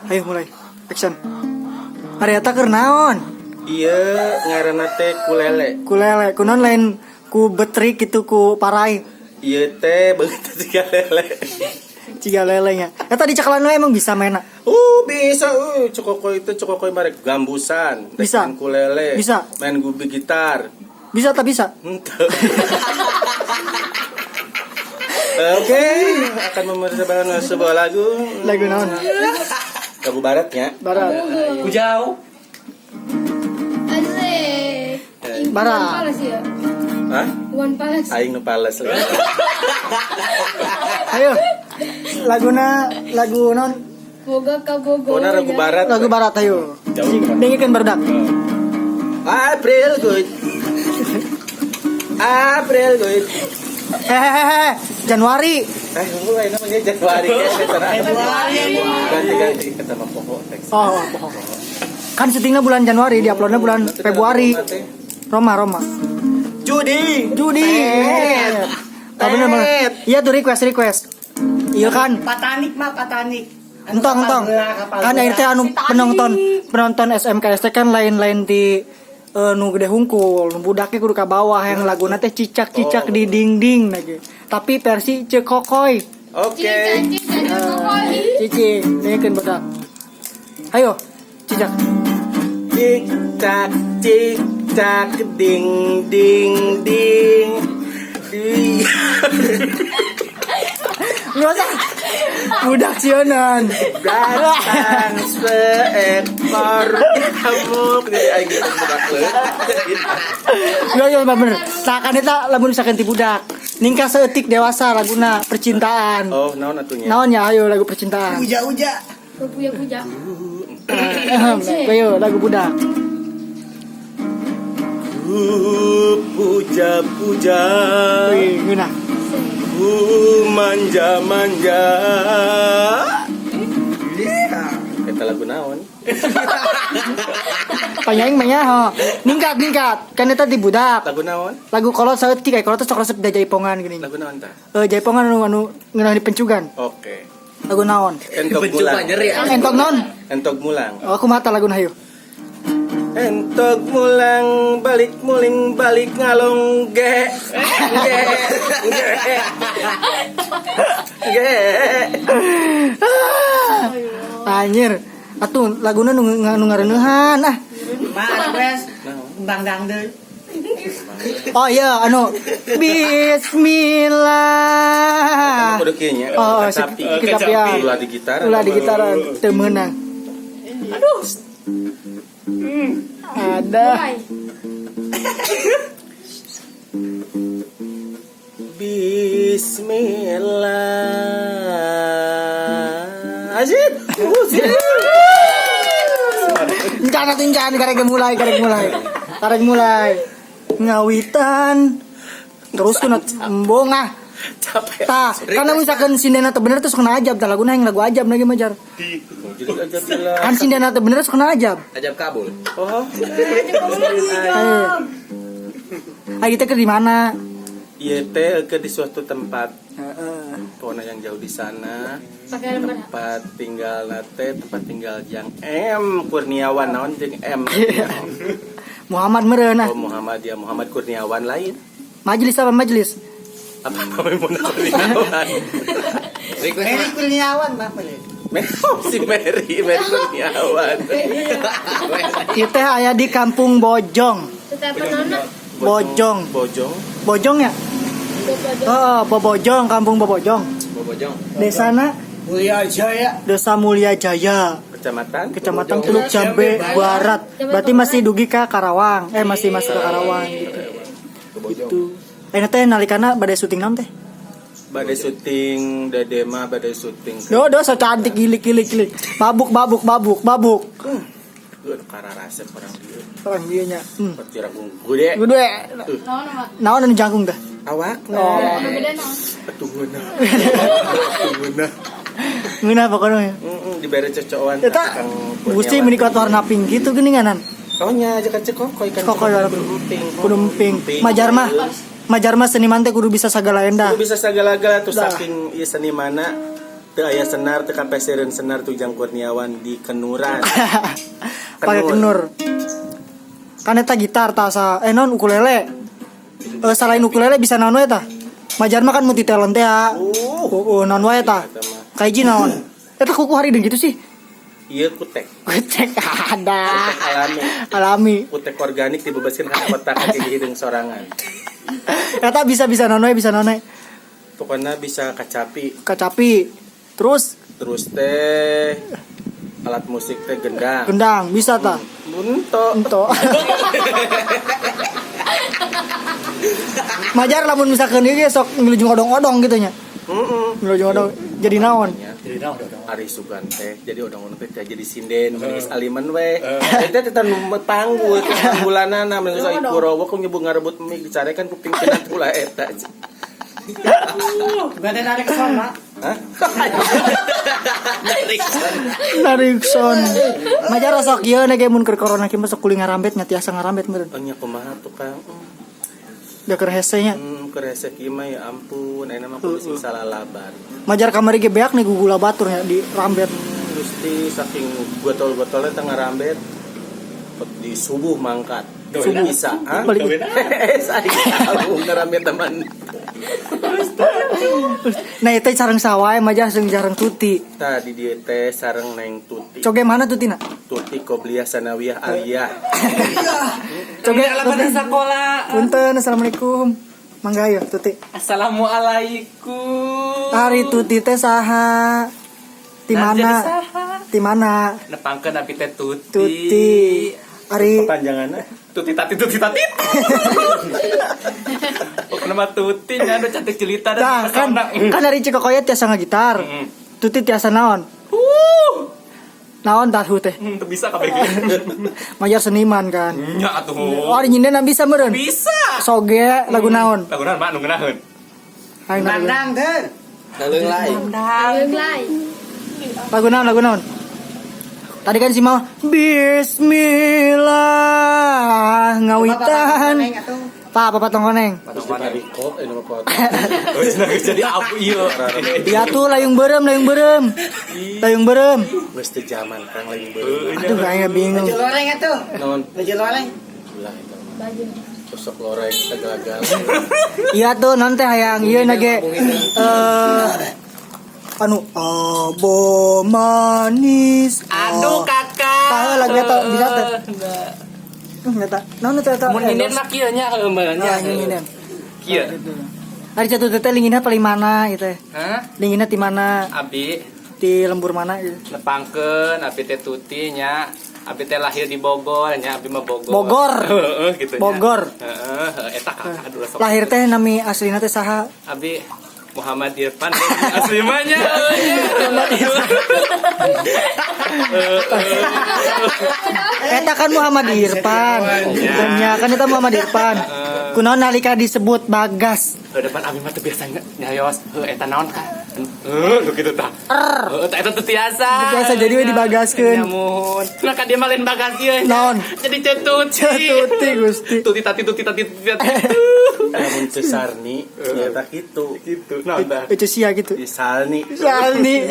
Ayo mulai. Action. Ari eta keur naon? Iya, ngaranna teh kulele. Ku lele, ku naon lain ku betrik gitu ku parai. Iya teh beungeut siga lele. Ciga lele nya. Eta di cakalan we emang bisa maena. Bisa cokokoi itu cokokoi marek gambusan, rek Bisa. main kulele, Bisa. main gubi gitar. Bisa tak bisa? Henteu. Oke, akan mempersembahkan sebuah lagu. Lagu naon? Lagu baratnya. Barat. Ku jauh. Asik. Barat. Iwan Fals ya. Hah? Iwan Fals. Aing nu pales lagi. Ayo. Laguna lagu naon? Boga ka Bogor. Pokoknya lagu barat. Lagu barat ayo. Jauh. Dengekeun barudak. April good. April good. Hehehe, Januari. Tunggu aing namanya Januari. Ganti-ganti kata mah pokok teks. Oh, oh, oh. Kan syutingnya bulan Januari, diuploadnya bulan Februari. Roma, Roma. Judi. Judi. Ah, bener, bener. Iya tuh request request. Iya kan? Patanik mah patanik. Anu Entong kapal entong. gerak, kapal Kan akhirnya gerak. anu penonton penonton SMKST kan lain-lain di nu gede hungkul, nu budaknya kudu ka bawah yang laguna teh cicak-cicak di dinding lagi. Tapi versi Cekokoy. Oke. Cicak, cicak, Cicing, dengekeun budak. Ayo, cicak. Cik cak cik cak ding ding ding. Di. Nggak usah. Budak sionan. Datang seekor nyamuk. Jadi aing gitu budak leutik. Enggak ya bener. Tah kan eta lamun misalkan ti budak. Ningkah seetik dewasa laguna percintaan. Oh, naon atunya? Naon ya ayo lagu percintaan. Uja-uja. Puja-puja. Ayo lagu budak. Ku puja-puja. Wih, ngeunah. Ku manja-manja. Kita lagu naon? Panyaing mah nya, ho. Ningkat ningkat. Kan eta di budak. Lagu naon? Lagu kolot saeutik aya kolot teh sok resep da jaipongan gini. Lagu naon tah? Eh jaipongan anu anu ngeunah di pencugan. Oke. Lagu naon? Entok mulang. Entok naon? Entok mulang. Oh, aku mata lagu hayu. Entok mulang balik muling balik ngalong ge ge ge ge. Anjir. Atuh laguna nu nu ngareuneuhan ah. Mah request bang dangdut. Oh iya anu Bismillah. Kudu kieu nya. Oh, Kacapi. kecapian. Ulah di gitar. Ulah di gitaran teu meunang. Aduh. Ada. Mulai. Bismillah. Azid. Encan atuh encan karek mulai karek mulai. Karek mulai. Ngawitan. Terus kuna embong ah. Capek. Tah, karena misalkan sindena teu bener terus kena ajab tah laguna yang lagu ajab lagi majar. Jadi ajab lah. Kan sindena teu bener terus kena ajab. Ajab kabul. Oh. Ayo. Ayo kita ke di mana? Ieu teh ke di suatu tempat. Heeh. Pokoknya yang jauh di sana. Pakai lembar. Tempat tinggal nate, tempat tinggal yang M Kurniawan naon jeung M. Muhammad meureun ah. Oh Muhammad ya Muhammad Kurniawan lain. Majelis apa majelis? Apa namanya Muhammad Kurniawan? Request Mary mah. Kurniawan mah boleh. Si Mary, Mary Kurniawan. Ieu teh aya di Kampung Bojong. Tetap nona. Bojong. Bojong. Bojong ya? Oh, Bobojong, Kampung Bobojong. Bobojong. Desana Mulia Jaya. Desa Mulia Jaya, Kecamatan Kecamatan Teluk Jambe Barat. Berarti masih dugi ka Karawang. Eh masih masuk ke Karawang gitu. Bobojong. Itu. Eh teh nalikana bade syuting naon teh? Badai syuting Dadema badai syuting. Do do so cantik gilik gilik gilik. Babuk babuk babuk babuk. Gue kararasep orang dieu. Orang dieu nya. Perkira gede. Gede. Naon mah? Naon anu jangkung teh? Awak. Oh. Anu beda naon? Atuh ngeunah. Atuh ngeunah. Ngeunah pokoknya. Dibere cocokan. Eta Gusti meuni warna pink gitu geuninganan. Oh nya aja kan cekokoi kan. Cekokoi warna pink. Kudu pink. Majar mah. Majar mah seniman teh kudu bisa sagala endah. Kudu bisa sagala-gala tuh Dah. saking ieu senimana. Teu aya senar teu kapesireun senar Tujang Kurniawan di Kenuran. Pakai kenur. Kan eta gitar tah sa non ukulele. Selain ukulele bisa naon wae tah? Majar mah kan multi talent teh. Naon wae tah? Kaiji naon? Eta kuku hari deung gitu sih. Ieu kutek. Kutek ada. Kutek alami. Alami. Kutek organik dibebaskeun kana kotak jadi hideung sorangan. Eta bisa naon wae, bisa naon wae. Pokoknya bisa kacapi. Kacapi. Terus teh alat musik teh gendang. Gendang bisa tah? Bunto. Ento. Majar lamun misalkan ieu sok ngelujung odong-odong gitu nya. Heeh. Ngelujung odong jadi naon? Jadi naon odong. Ari sugan teh jadi odong-odong teh jadi sinden geus aliman we. Eta teh tanu panggul panggulanana mun geus kurowo ku nyebut ngarebut mic dicarekan ku pimpinan pula eta. Berarti narik son, Pak. Hah? Narik son. Majar sok ieu ge mun keur corona kieu mah sok kuli ngarambet nya tiasa ngarambet meureun. Oh nya kumaha tuh Kang? Da keur hese nya. Keur hese kieu mah ya ampun, ayeuna mah kudu sing salalabar. Majar kamari ge beak nih gugula batur nya di rambet. Gusti saking gotol-gotolnya teh ngarambet di subuh mangkat. Subuh bisa, ha? Saya ngarambet teman. Nah itu sareng sawah majar sareng jarang Tuti. Tadi dia teh sareng neng Tuti. Coge mana Tutina? Tuti Qobliyah Sanawiyah Aliyah. Coge pada sekolah. Punten, assalamualaikum. Mangga ayo Tuti. Assalamualaikum. Ari Tuti teh saha? Ti mana? Ti mana? Nepangkeun abi teh Tuti. Tuti. Ari kepanjanganna Tuti tati tuti tati. Pokoknya mah Tuti nya anu cantik jelita dan nah, kan kan dari Cikokoya tiasa ngagitar. Tuti tiasa naon? Naon tahu teh? Teu bisa kabeh. Majar seniman kan. Nya atuh. Oh, ari nyinden bisa meureun. Bisa. Soge lagu naon? Lagu naon mah anu ngeunaheun. Nandang teh. Naleung lain. Naleung lain. Lagu naon, lagu naon? Tadi kan si mau Bismillah ngawitan. Pak, Bapak Tongkoneng. Jadi abu ieu. Ya tuh layung berem, layung berem. Layung berem. Geus teu zaman Kang layung berem. Aduh kayaknya bingung. Baju loreng atuh. Naon? Baju loreng. Ulah eta. Tusuk loreng tegagal. Iya tuh non teh hayang ieu na ge anu abo manis. Aduh kakak. Tahu lagu eta bisa teh. Nyata. Naon eta eta? Mun nyinden mah kieu nya heueuh nya. Nyinden. Kieu. Ari catu teh linginna paling mana ieu teh? Hah? Linginna ti mana? Abi ti lembur mana ieu? Nepangkeun abi teh Tuti nya. Abi teh lahir di Bogor nya, abi mah Bogor. Bogor. Heeh gitu nya. Bogor. Heeh, eta kakak aduh sok. Lahir teh nami aslina teh saha? Abi Muhammad Irfan asli mah nya. Muhammad Irfan. Eta kan Muhammad Irfan. Nya kan eta Muhammad Irfan. Kunaon nalika disebut Bagas? Depan abi mah teu biasa nyarios. Heuh eta naon ka? Heuh nu kitu tah. Heuh eta teu tiasa. Teu tiasa jadi we dibagaskeun. Ya muhun. Nah ka dia mah lain Bagas ieu. Naon? Jadi cetuti. Cetuti Gusti. Tuti tati tuti tati tuti tati. Lamun Cesarni nyata kitu. Kitu. Naon tah? Ece sia gitu. Salni. Salni.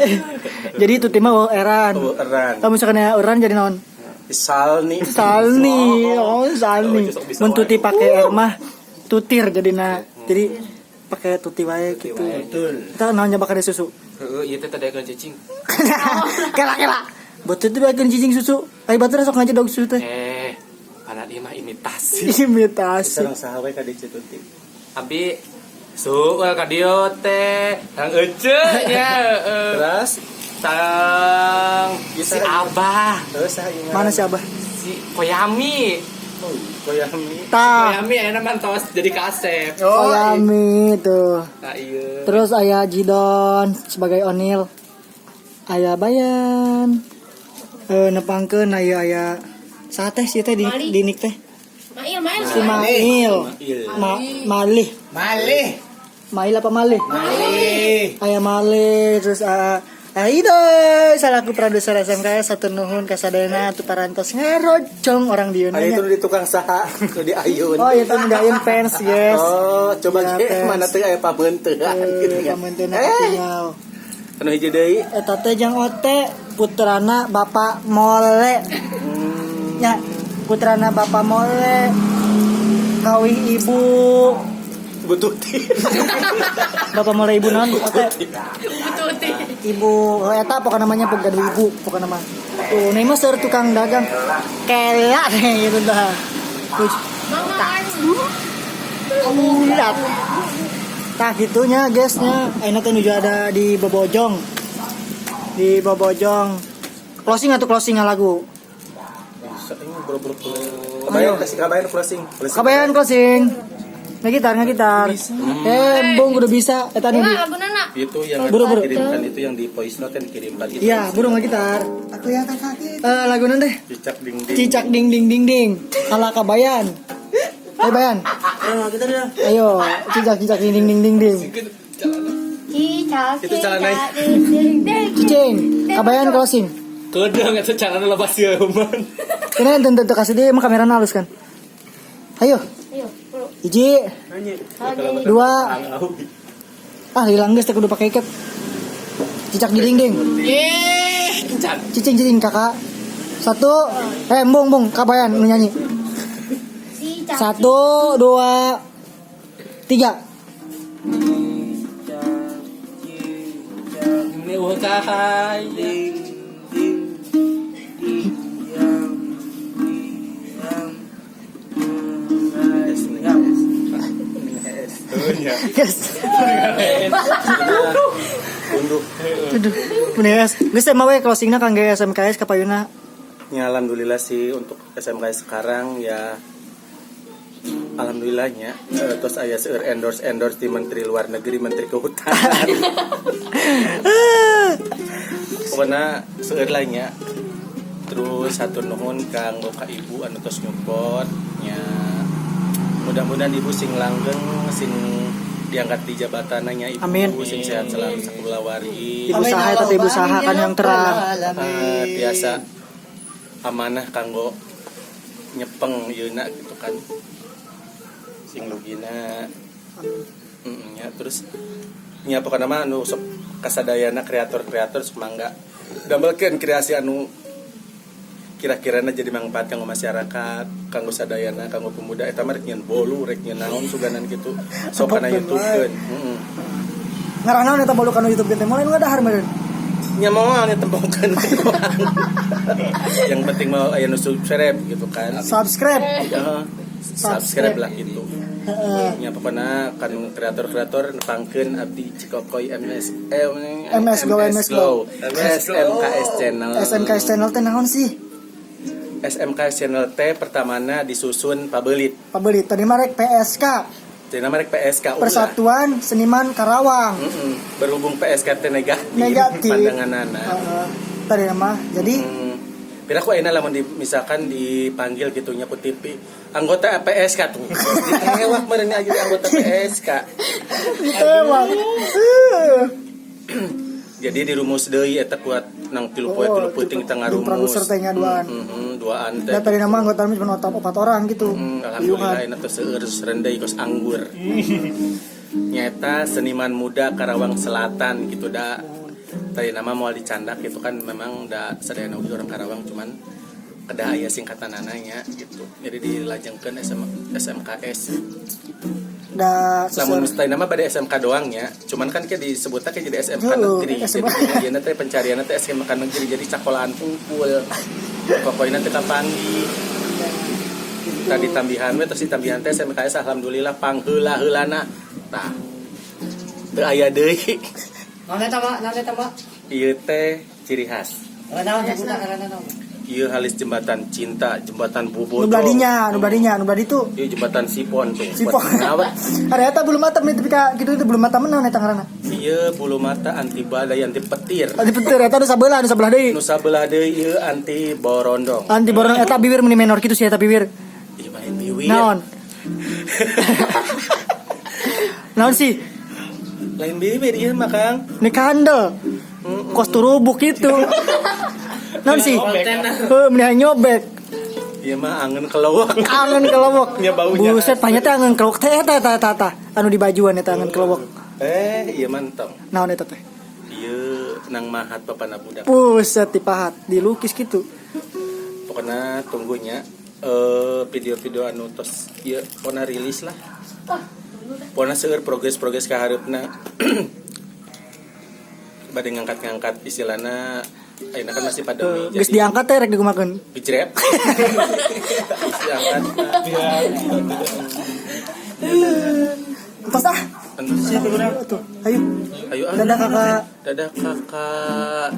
Jadi Tuti mah eran. Eran. Kalau misalkan eran jadi naon? Salni. Salni. Oh, Salni. Mun Tuti pake R mah tutir jadi na. Jadi pakai tuti wae gitu. Betul. Kita naon nyoba kada susu. Heeh, ieu teh tadaekeun cicing. Kela kela. Batur teh daekeun cicing susu. Ai batur sok ngajedog susu teh. Padahal ieu mah imitasi. Imitasi. Sareng saha we ka dieu Tuti? Abi suul ka dieu teh, sareng ece nya heeh. Terus sareng si Abah. Terus saha ieu? Mana si Abah? Si Koyami. Oh, Koyami. Tah. Koyami ayeuna mah tos jadi kasep. Koyami tuh. Nah, iya. Terus aya Jidon sebagai Onil. Aya Bayan. Nepangkeun aya aya saha teh si teh di nik teh? Mail, Mail. Si Mail. Malih. Malih. Mail apa Malih? Malih. Aya Malih terus Aido, salaku produser SMKS satu nuhun kasadayana atuh parantos ngarojong orang dieu Ayo itu di tukang saha, itu di Ayun. Oh, itu di Ayun fans, yes. Oh, coba ya, ge mana teh aya pabeunteun gitu ya. Pabeunteun tinggal. Anu hiji deui. Eta teh jang Ote putrana Bapak Mole. Ya, putrana Bapak Mole. Kawih ibu Bututi. Bapak Mole ibu naon Ote? Tuti. Ibu oh, eta pokoknya namanya gaduh ibu pokoknya nama. Tuh, nih mah seur tukang dagang. Kela nih gitu dah. Mama Ulat. Tah gitunya guysnya. Ayeuna teh nuju ada di Bobojong. Di Bobojong. Closing atau closing lagu? Bisa ini boro-boro. Kabayan kasih kabayan closing. Kabayan closing. Ngegitar, ngegitar. Eh, embung udah bisa. Eta nih. Nah, lagu nana. Itu yang Buru, buru. dikirimkan itu yang di voice note yang dikirimkan itu. Iya, buru ngegitar. Aku yang tak sakit. Eh, lagu nanti deh. Cicak ding ding. Cicak ding ding ding ding. Ala kabayan. Ayo Bayan. Ayo kita dah. Ayo, cicak cicak ding ding ding ding ding. Cicak. Itu celana. Ding ding ding. Cicing, kabayan closing. Kedeung eta carana lepas sieuman. Ini ente ente kasih dia emang kamera halus kan. Ayo, Ayo, bro. hiji, dua, ah hilang guys, kudu pakai ikat. Cicak di dinding. Kencan. Cicing cicing kakak. Satu, eh bung bung, kabayan nu nyanyi. Cicak. Satu, dua, tiga. Ini eueuh kahayang. Yes. Unduh. Aduh, bener Geus teh mah we closingna kangge SMKS kapayuna. Ya, alhamdulillah sih untuk SMK sekarang ya alhamdulillahnya terus aya seueur endorse endorse di Menteri Luar Negeri, Menteri Kehutanan. Pokoknya seueur lah nya. Terus satu nuhun kanggo ka ibu anu tos nyupport nya. Mudah-mudahan ibu sing langgeng, sing diangkat di jabatannya ibu, Amin. sing sehat selalu sakulawari. Ibu saha eta teh ibu saha kan yang terang. Biasa amanah kanggo nyepeng yeuna gitu kan sing lugina ya terus nya pokona mah anu sok kasadayana kreator-kreator sok mangga damelkeun kreasi anu kira-kirana jadi manfaat kanggo masyarakat kanggo sadayana kanggo pemuda eta mah rek nyieun bolu rek nyieun naon suganan gitu sok kana YouTube-keun heeh. Ngarah naon eta bolu kanu YouTube teh moal nu ngadahar meureun. Nya moal nya tempokeun. Yang penting mau aya nu subscribe gitu kan. Subscribe. Ya, subscribe lah gitu. Heeh. Ya pokoknya kan kreator-kreator nepangkeun abdi Cikokoy MS MS Glow, MS Glow. SMKS Channel. SMKS channel teh naon sih? SMKS Channel T pertamana disusun pabelit. Pabelit tadi mah rek PSK, Jadi nama rek PSK ulah. Persatuan Seniman Karawang. Mm-mm. Berhubung PSK teh negatif, Negatif. pandanganana. Heeh. Tadi mah jadi Pira ku ayeuna lamun di, misalkan dipanggil gitu nya ku TV anggota PSK tuh. Ditewak meureun nya jadi anggota PSK. ditewak. Jadi dirumus deui eta kuat nang tilu poe Oh, tilu peuting di tengah rumus. produser teh nya duaan. Duaan teh. Da tadi nama anggota cuma opat orang gitu. Alhamdulillah enak tuh seueur rendai kos anggur. Nyata seniman muda Karawang Selatan gitu da. Tadi nama mau dicandak gitu kan memang da sadayana oge orang Karawang cuman kedah aya singkatanana nya gitu. Jadi dilajengkeun SMKS. Da Lamun tadi nama pada SMK doang ya. Cuman kan kayak disebutnya kayak jadi SMK Heeh, negeri. SMK. Jadi ieu teh pencarianna teh SMK negeri jadi sakolaan pungkul. Pokoknya teh kapanggih. Tadi tambihan we terus ditambihan teh SMKS alhamdulillah pangheula-heulana. Tah. Teu aya deui. Naon eta, Mak? Naon eta, Mak? Ieu teh ciri khas. Naon sebutan ngaranna naon? Ieu halis jembatan cinta, jembatan Bobojo. Nu beladinya, nu beladinya, nu beladi tuh Ieu jembatan Sipon tuh. Sipon. Buat ngawet. Ada eta bulu mata nih tapi ka gitu itu bulu mata menang eta ngaranna. Ieu bulu mata anti badai, anti petir. Anti petir eta nu sabelah, nu sabelah deui. Nu sabelah deui ieu anti borondong. Anti borong eta bibir meni menor kitu sih eta bibir. Ieu mah bibir. Naon? Naon sih? Lain bibir ieu mah Kang. Ini kandel. Kos turubuk gitu. Naon sih? Heuh, meni nyobek. Ieu mah angen kelowak. Angen kelowok. Nya baunya. Buset, panya teh angen kelowok teh eta eta eta eta. Anu di bajuan eta angen kelowok. Ieu mantap. Naon eta teh? Ieu Nang mahat bapana budak. Buset, dipahat, dilukis gitu. Pokoknya tunggunya video-video anu tos ieu pokoknya rilis lah. Pokoknya seueur progres-progres ka hareupna. Bade ngangkat-ngangkat istilahna ayeuna kan masih pandemi. Geus diangkat teh rek digumakeun. Gejrep. Geus diangkat. Entos ah. Entos. Tuh, ayo. Ayo ah. Dadah kakak. Dadah kakak.